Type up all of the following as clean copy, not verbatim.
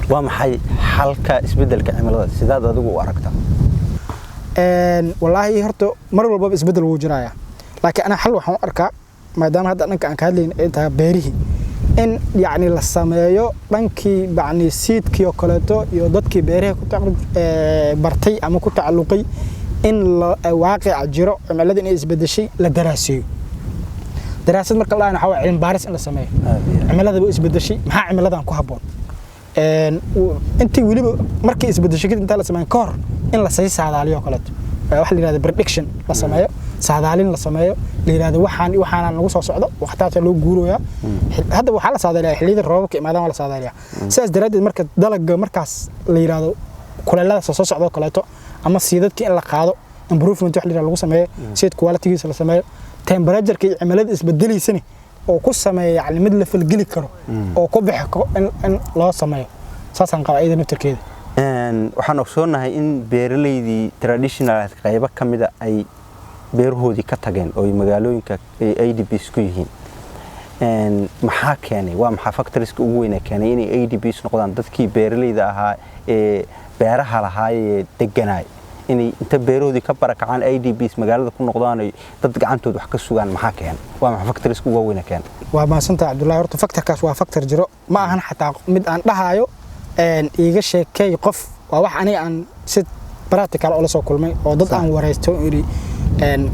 Waa maxay xalka isbeddelka cimilada? Sidaad adigu u aragtaa? Wallaahi horta mar walbaba isbeddel wuu jirayaa, laakiin anaa xal waxaan u arkaa, maadaama hadda dhanka aan ka hadlayn ay tahay beerihii, in yacni la sameeyo dhankii yacni seedkii oo kaleeto iyo dadkii beeraha ku bartay ama ku tacalluqay in waaqica jiro, cimilada inay isbeddeshay la daraaseeyo. Daraasad marka la dhahayna waxaa waaye cilmi baaris in la sameeyo. Cimilada way isbeddeshay, maxaa cimiladan ku habboon? Intii weliba markay isbeddeshay kadib intaa la sameeyo ka hor in la sii saadaaliyo oo kaleeto, waxa la yidhahdo prediction la sameeyo, saadaalin la sameeyo, la yidhahdo waxaan waxaana nagu soo socdo, waqtaasa loo guurayaa. Hadda waxaa la saadaaliyaa xilliyada roobabka imaadaan waa la saadaaliyaa. Sidaas daraaddeed marka dalagga markaas la yidhahdo kuleeladaas soo socdo oo kaleeto ama seedadkii in la qaado, improvement wax la yidhahdo lagu sameeyo, seed qualitygiisa la sameeyo, temperatureka iyo cimilada isbedelaysani oo ku sameeya yacni mid la falgeli karo oo ku bixi karo in loo sameeyo. Saasaan qabaa iyada naftirkeeda. Waxaan ogsoonahay in beeraleydii traditional qaybo ka mida ay beerahoodii ka tageen oo ay magaalooyinka ay IDPs ku yihiin. Maxaa keenay? Waa maxaa factorska ugu weyn ee keenay inay IDPs noqdaan dadkii beeraleyda ahaa ee beeraha lahaa ee deganaay, inay inta beerahoodii ka barakacaan IDPs magaalada ku noqdaan, ay dad gacantooda wax ka sugaan? Maxaa keenay? Waa maxaa factorska ugu weyn ee keenay? Waa mahadsantahay, Cabdullaahi. Horta factorkaas waa factor jiro, ma ahan xataa mid aan dhahayo iiga sheekay qof. Waa wax aniga aan si practical oo la soo kulmay oo dad aan wareysto oo iri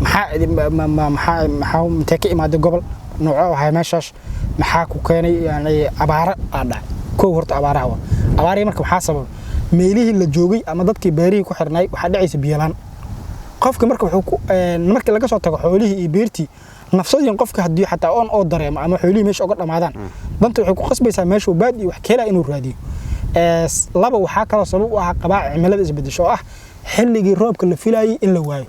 maxaa maxaa maxaa intee ka imaaday, gobol noocoo ahay meeshaas, maxaa ku keenay? Yani abaaro aa dhacay. Kow horta abaaraha waa abaarihii. Marka maxaa sababa? Meelihii la joogay ama dadkii beerihii ku xirnay waxaa dhacaysa biyo la'aan. Qofka marka wuxuu ku marka laga soo tago xoolihii iyo beertii, nafsadiin qofka haddii xataa oon oo dareemo ama xoolihii meesha uga dhamaadaan, danta waxay ku qasbaysaa meeshuu baad iyo wax ka helaa inuu raadiyo. Laba, waxaa kaloo sabab u ah qabaa cimilada isbedesho oo ah xilligii roobka la filayay in la waayo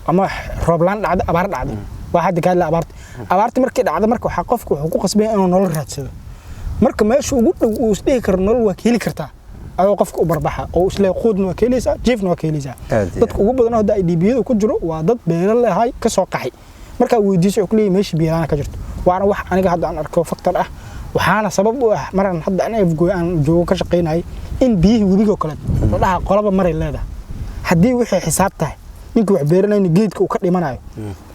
ama roob laan dhacdo, abaar dhacdo. Waa hadda ka hadla abaarta. Abaarta markay dhacdo marka waxaa qofku wuxuu ku qasbaya inuu nolol raadsado. Marka meesha ugu dhow uu isdhihi karo nolol waa ka heli kartaa ayuu qofka u barbaxa oo isle quudna waa ka helaysaa, jiifna waa ka helaysaa. Dadka ugu badan oo hadda IDP-yada ku jiro waa dad beero lehay ka soo qaxay. Markaa weydiiso wuxuu ku leeyahay meesha biyo la'aan ka jirto. Waana wax aniga hadda aan arko factor ah. Waxaana sabab u ah maran hadda aan Afgoy aan joogo ka shaqaynayay in biyihii webiga oo kale la dhaha qolaba maray leedahay. Haddii wixii xisaab tahay, ninkii wax beeranayna geedka uu ka dhimanayo,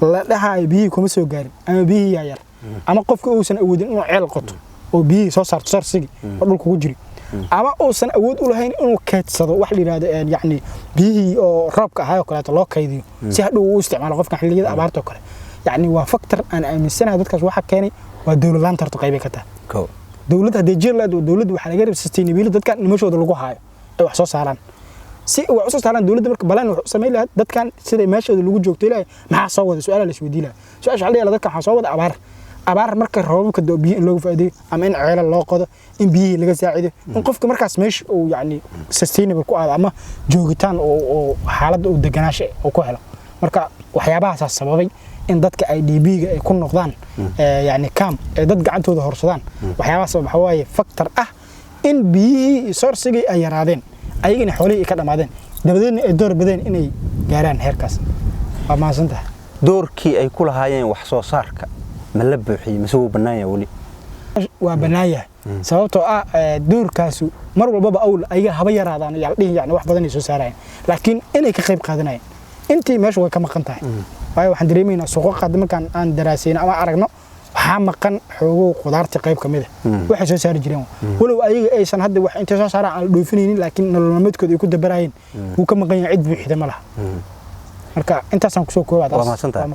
la dhahayo biyihii kuma soo gaarin ama biyihii yaa yar, ama qofka uusan awoodin inuu ceel qoto oo biyihii soo saarto sourcegii oo dhulka ku jiri, ama uusan awood u lahayn inuu kaydsado wax la yidhahdo yacni biyihii oo roobka ahaa oo kaleeto loo kaydiyo si hadhow uu u isticmaalo qofkan xilliyada abaarta oo kale. Yacni waa factor aan aaminsanahay dadkaas waxa keenay waa dowlad la'aanta. Horta qaybay ka tahay dowlad haddii jir lahayd, dowladda waxaa laga rabay sustainability dadkan noloshooda lagu haayo ay wax soo saaraan. Si wax u soo saaraan dowladda marka balan wuxuu samayn lahayd dadkan siday meeshooda lagu joogto ilahay maxaa soo wada su'aala la isweydiin lahaa. Su'aasha waxaa la yidhahdaa dadkan waxaa soo wada abaar. Abaar marka roobabka doo biyo in looga faa'iideeyo ama in ceelal loo qodo, in biyihii laga saacido, in qofka markaas meesha uu yacni sustainable ku aado ama joogitaan oo xaaladda uu deganaasha uu ku helo. Marka waxyaabahaasaa sababay in dadka IDP-ga ay ku noqdaan yacni camp ay dad gacantooda horsadaan. Waxyaabahaas waxaa waaye factor ah in biyihii iyo sourcegii ay yaraadeen, ayagana xoolihii ay ka dhammaadeen, dabadeedna ay door bideen inay gaaraan heerkaas. Waa mahadsantahay. Doorkii ay ku lahaayeen wax soo saarka ma la buuxiyey mise wuu bannaan yahay weli? Waa bannaan yahay, sababtoo ah doorkaasu mar walbaba awl ayaga haba yaraadaan yaa la dhihi yani wax badan ay soo saarayeen, laakiin inay ka qayb qaadanayeen intii meesha way ka maqan tahay. Waayo waxaan dareemaynaa suuqa qaada markaan aan daraasayno ama aragno waxaa maqan xoogow qudaarta qayb ka mid ah waxay soo saari jireen, walow ayaga aysan hadda wax intay soo saaraan aan la dhoofinaynin, laakiin nolol maalmeedkooda ay ku dabarayeen wuu ka maqan yahay. Cid buuxida ma laha. Marka intaasaan kusoo koobaa taas. Waa mahadsantahay.